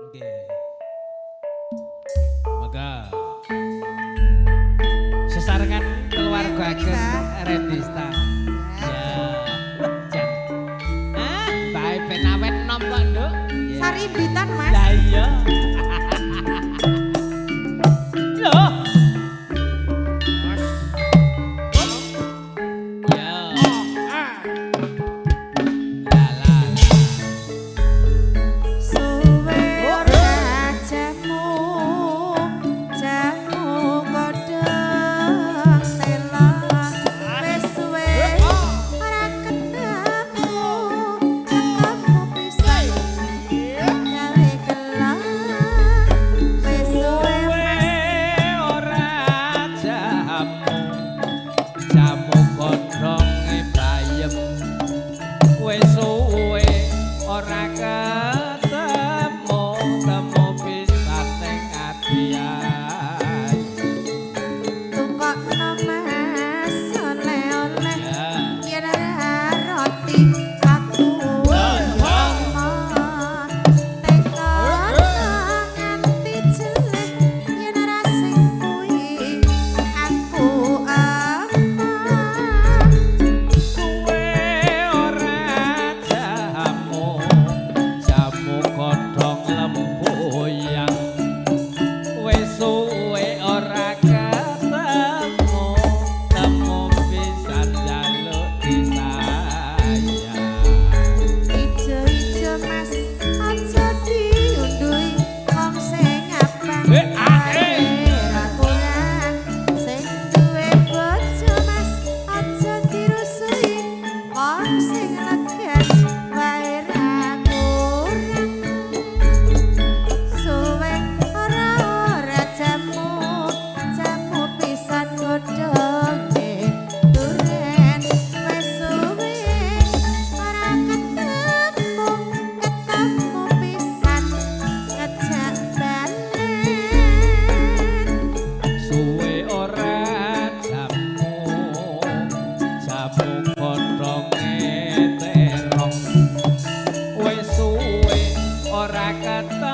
Nggih. Monggo. Sesarengan keluarga Nggih, ageng Rendista. Ya. Jan. Ah, bae ben awet nom kok, Nduk. Ya. Sarimbitan, Mas. Lah iya. Loh. Mas. Ya. Ah. La la la. Suwe ora jamu, jamu godhong tela. Wis suwe ora ketemu, ketemu pisan gawe gela. Wis suwe, Mas. Ora jamu, jamu godhonge bayem. Wis suwe ora ketemu, temu pisan ning ati ayu. Tukokno, Mas, oleh-oleh. Ya. Yen ora roti aku emoh. Tekono nganti jelek, yen ora sing kuwi aku emoh. Suwe ora jamu, jamu godhong lempuyang. Wis suwe ora ketemu, temu pisan njaluk disayang. Ijo-ijo, Mas, aja diundui wong sing abang. Eh, ah, eh. Ora kurang sing duwe bojo, Mas, aja dirusui wong sing elegan wae ra kurang. Suwe ora ora jamu, jamu pisan godhonge duren. Wis suwe ora ketemu, ketemu pisan ngejak balen. Suwe ora jamu, jamu godhonge terong. Wis suwe ora ketemu.